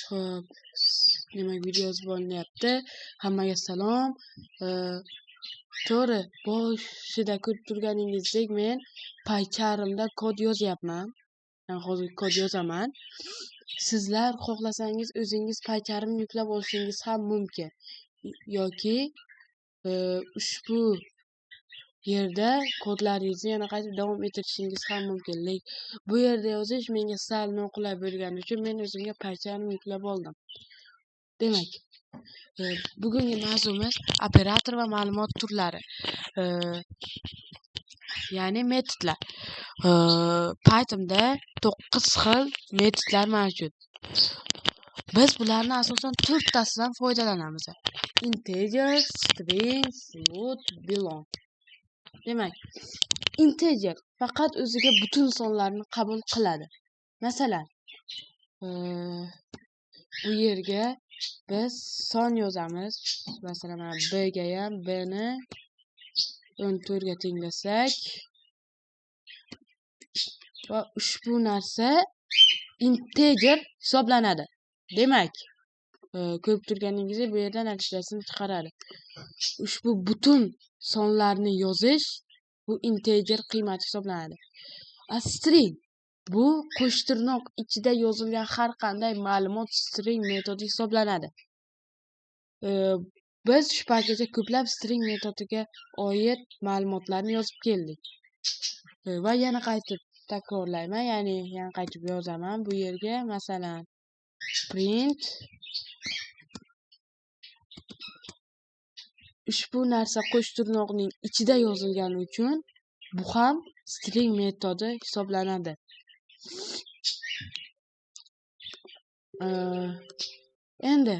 Xo'p, demak video yozib olinyapti. Hammaga salom. To'g'ri, boshida ko'rib turganingizdek men PyCharmda kod yozyapman. Men hozir kod yozaman. Sizlar xohlasangiz o'zingiz PyCharmni yuklab olishingiz ham mumkin. Yoki ushbu yerda kodlaringizni yana qaytib davom ettirishingiz ham mumkin. Lekin bu yerda yozish menga sal noqulay bo'lgani uchun men o'zimga PyCharmni yuklab oldim. Demak, bugungi mavzumiz operator va ma'lumot turlari, ya'ni metodlar. Pythonda 9 xil metodlar mavjud. Biz bularni asosan 4 tasidan foydalanamiz. Integer, string, float, boolean. Demak, integer faqat o'ziga butun sonlarni qabul qiladi. Masalan, bu yerga biz son yozamiz. Masalan, mana b ga ham b ni 14 ga tenglasak va ushbu narsa integer hisoblanadi. Demak, ko'rib turganingizdek bu yerda natijasini chiqaradi. Ushbu butun sonlarni yozish bu integer qiymati hisoblanadi. A string bu qo'shtirnoq ichida yozilgan har qanday ma'lumot string metodi hisoblanadi. Biz shu paytgacha ko'plab string metodiga oid ma'lumotlarni yozib keldik. Va yana qaytib takrorlayman, ya'ni yana qaytib yozaman bu yerga, masalan, print ushbu narsa qo'shtirnoqning ichida yozilgani uchun bu ham string metodi hisoblanadi. Endi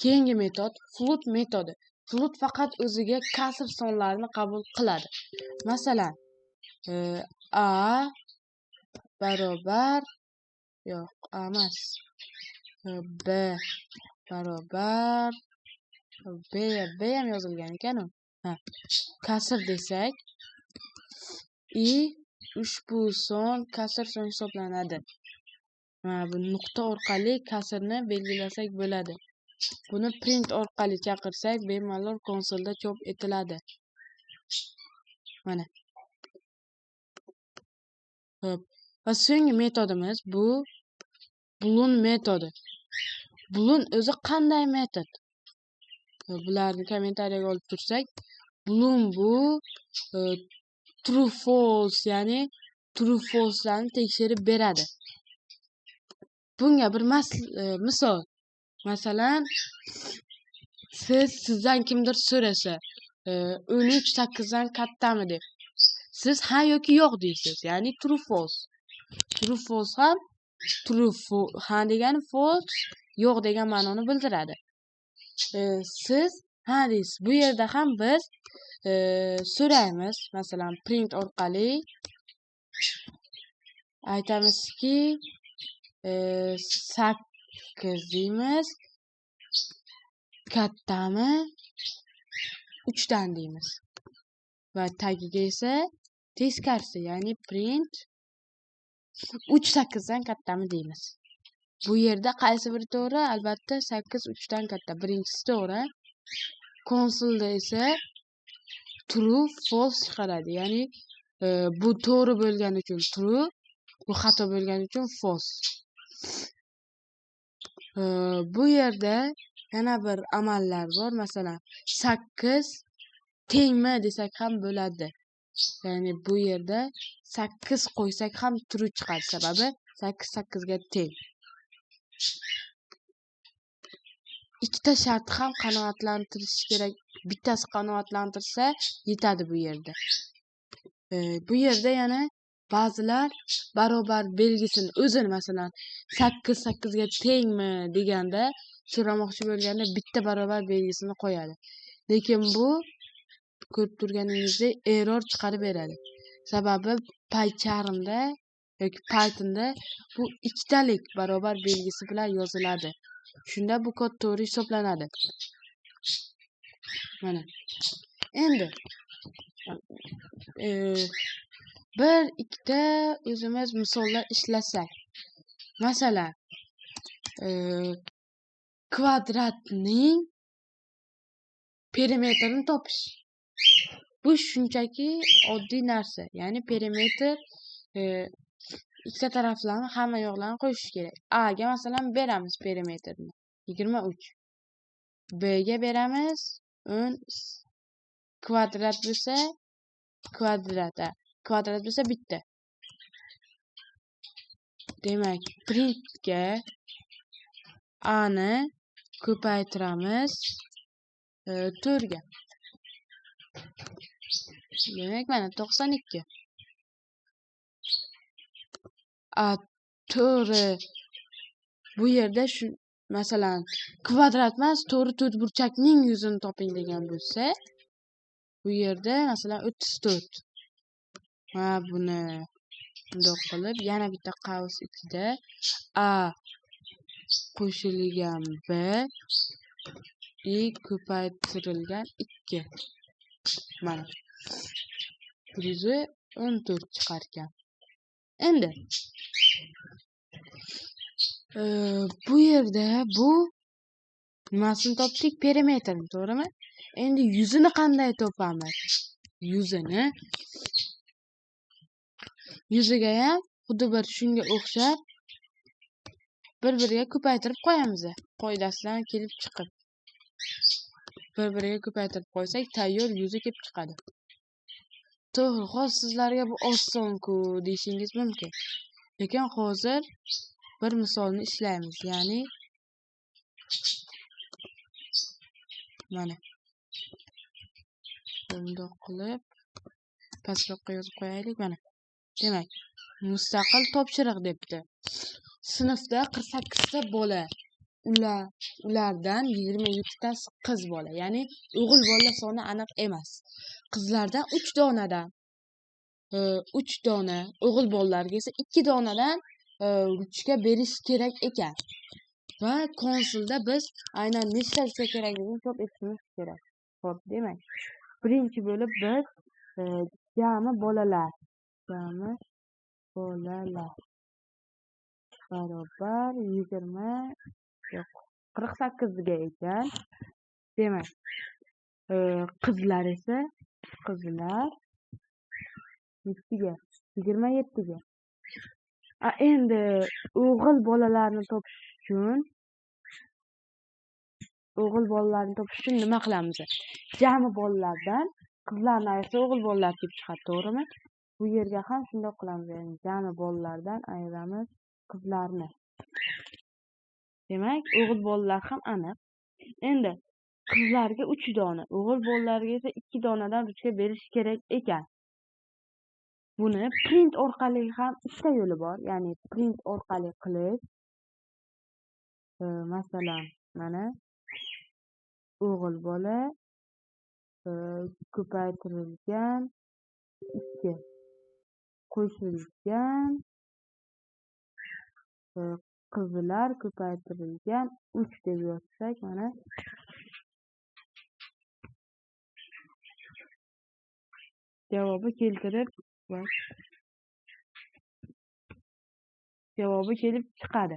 keyingi metod float metodi. Float faqat o'ziga kasr sonlarini qabul qiladi. Masalan, a barobar yo'q, a emas. B barobar b ham yozilgan ekan-u. Ha, kasr desak, i ushbu son kasr son hisoblanadi. Mana bu nuqta orqali kasrni belgilasak bo'ladi. Buni print orqali chaqirsak, bemalol konsolda chop etiladi. Mana. Xo'p, va so'nggi metodimiz bu boolean metodi. Boolean o'zi qanday metod? Bularni kommentariyaga olib tursak, boolean bu true false, ya'ni true false'larni tekshirib beradi. Bunga bir misol. Masalan, sizdan kimdir so'rasa, 13 8 dan kattami deb. Siz ha yoki yo'q deysiz, ya'ni true false. True false ham true ha degani false, yo'q degan ma'noni bildiradi. Siz ha deysiz. Bu yerda ham biz so'raymiz, masalan, print orqali aytamizki, 8 deymiz, kattami 3 dan deymiz. Va tagiga esa teskarisi, ya'ni print 3 8 dan kattami deymiz. Bu yerda qaysi biri to'g'ri? Albatta 8 3 dan katta. Birinchisi to'g'ri. Konsolda esa true false chiqaradi. Ya'ni bu to'g'ri bo'lgani uchun true, bu xato bo'lgani uchun false. Bu yerda yana bir amallar bor. Masalan, 8 tengmi desak ham bo'ladi. Ya'ni bu yerda 8 qo'ysak ham true chiqadi, sababi 8 8 ga teng. Ikkita shart ham qanoatlantirish kerak. Bittasi qanoatlantirsa yetadi bu yerda. Bu yerda yana ba'zilar barobar belgisini o'zini, masalan, 8 8 ga tengmi deganda so'ramoqchi bo'lganda bitta barobar belgisini qo'yadi. Lekin bu ko'rib turganingizdek error chiqarib beradi. Sababi PyCharmda yoki Pythonda bu ikkitalik barobar belgisi bilan yoziladi. Shunda bu kod to'g'ri hisoblanadi. Mana. Endi bir ikkita o'zimiz misollar ishlasak. Masalan, kvadratning perimetrini topish. Bu shunchaki oddiy narsa. Ya'ni perimetr ikkita taraflarni hamma yoqlarni qo'shish kerak. A ga masalan beramiz perimetrni 23. B ga beramiz 10 kvadrat bo'lsa kvadrat, kvadrat bo'lsa bitta. Demak, printga A ni ko'paytiramiz 4 ga. Demak, mana 92. A to'g'ri bu yerda shu masalan kvadrat emas, to'g'ri to'rtburchakning yuzini toping degan bo'lsa, bu yerda masalan 34. Mana buni bundoq qilib yana bitta qavs ichida A qo'shilgan B i ko'paytirilgan 2. Mana 114 chiqar ekan. Endi bu yerda bu nimasini topdik? Perimetrni, to'g'rimi? Endi yuzini qanday topamiz? Yuzini yuziga ham xuddi bir shunga o'xshab bir-biriga ko'paytirib qo'yamiz. Qoidasidan kelib chiqib bir-biriga ko'paytirib qo'ysak, tayyor yuzi kelib chiqadi. To'g'ri, hozir sizlarga bu oson-ku deyishingiz mumkin. Lekin hozir bir misolni ishlaymiz. Ya'ni mana bundoq qilib pastroqqa yozib qo'yaylik mana. Demak, mustaqil topshiriq debdi. Sinfda 48 ta bola, ulardan 27 tasi qiz bola, ya'ni o'g'il bola soni aniq emas. Qizlardan 3 donadan 3 dona, o'g'il bolalarga esa 2 donadan ruchka berish kerak ekan. Va konsulda biz aynan nechta ruchka kerakligini hisob etishimiz kerak. Xo'p, demak, birinchi bo'lib biz jami bolalar barobar 20 yo'q 48 ga ekan. Demak, qizlar esa qizlar 7ga, 27 ga. Endi o'g'il bolalarni topish uchun nima qilamiz? Jami bolalardan qizlarni ayirsa o'g'il bolalar kelib chiqadi, to'g'rimi? Bu yerga ham shunday qilamiz, ya'ni jami bolalardan ayiramiz qizlarni. Demak, o'g'il bolalar ham aniq. Endi qizlarga 3 dona, o'g'il bolalarga esa 2 donadan ruchka berish kerak ekan. Buni print orqali ham ikkita yo'li bor, ya'ni print orqali qilish. Masalan, mana o'g'il bola ko'paytirilgan 2 qo'shilgan qizlar ko'paytirilgan 3 deb yozsak, mana javobi keltirib javobi kelib chiqadi.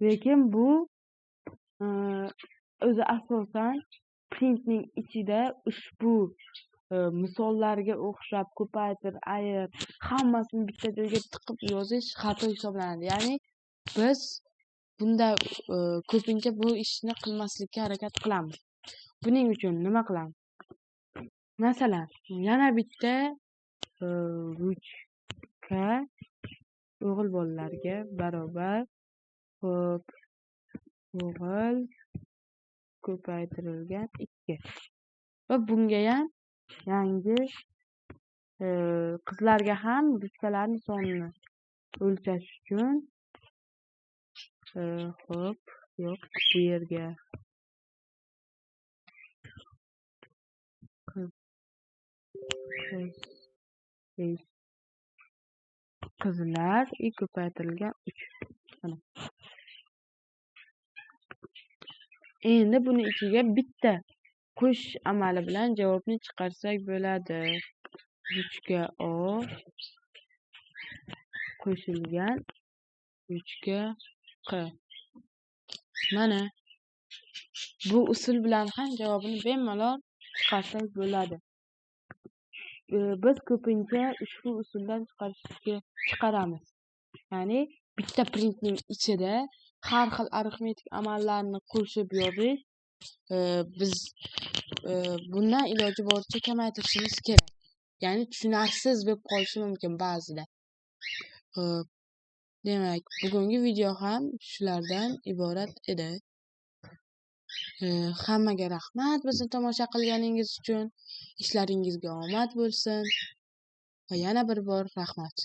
Lekin bu o'zi asosan printning ichida ushbu misollarga o'xshab ko'paytir, ayir hammasini bitta joyga tiqib yozish xato hisoblanadi. Ya'ni biz bunda ko'pincha bu ishni qilmaslikka harakat qilamiz. Buning uchun nima qilamiz? Masalan, yana bitta ruchka o'g'il bolalarga barobar xo'p o'g'il ko'paytirilgan 2 va bunga ham yangi qizlarga ham ruchkalarning sonini o'lchash uchun xo'p yo'q bu yerga qizlar ko'paytirilgan 3. Mana. Endi buni ichiga bitta qo'shish amali bilan javobni chiqarsak bo'ladi. Ruchka O qo'shilgan ruchka Q. Mana bu usul bilan ham javobini bemalol chiqarsak bo'ladi. Biz ko'pincha ushbu usuldan chiqaramiz. Ya'ni bitta printning ichida har xil arifmetik amallarni qo'shib yozish, biz bundan iloji boricha kamaytirishimiz kerak. Ya'ni tushunarsiz bo'lib qolishi mumkin ba'zida. Xo'p, demak, bugungi video ham shulardan iborat edi. Hammaga rahmat bizni tomosha qilganingiz uchun. Ishlaringizga omad bo'lsin va yana bir bor rahmat.